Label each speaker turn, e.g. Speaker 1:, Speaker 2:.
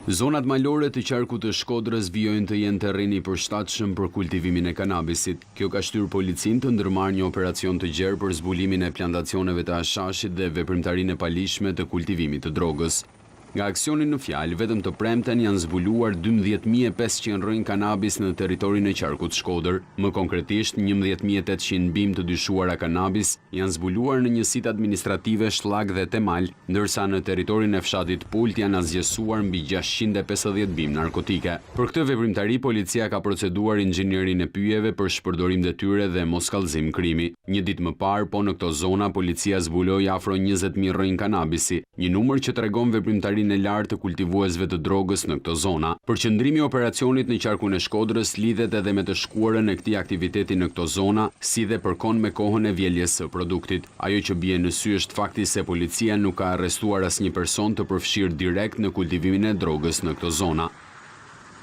Speaker 1: Zonat malore të qarkut të Shkodrës vijojnë të jenë terren i përshtatshëm për kultivimin e kanabisit. Kjo ka shtyrë policinë të ndërmarrë një operacion të gjerë për zbulimin e plantacioneve të hashashit dhe veprimtarinë e paligjshme të kultivimit të drogës. Nga aksioni në fjalë, vetëm të premten janë zbuluar 12,500 rrënjë kanabis në territorin e qarkut Shkodër. Më konkretisht, 11,800 bimë të dyshuara kanabis janë zbuluar në njësitë administrative Shllak dhe Temal, ndërsa në territorin e fshatit Pult janë asgjësuar mbi 650 bimë narkotike. Për këtë veprimtari, policia ka proceduar inxhinierin e pyjeve për shpërdorim detyre dhe moskallëzim krimi. Një ditë më parë, po në këto zona, policia zbuloi afro 20.000 rrënjë kanabisi, një numër që tregon veprimtarinë e lartë të kultivuesve të drogës në këto zona. Përqendrimi i operacionit në qarkun e Shkodrës lidhet edhe me të shkuarën e këtij aktiviteti në këto zona, si dhe përkon me kohën e vjeljes së produktit. Ajo që bie në sy është fakti se policia nuk ka arrestuar asnjë person të përfshirë direkt në kultivimin e drogës në këto zona.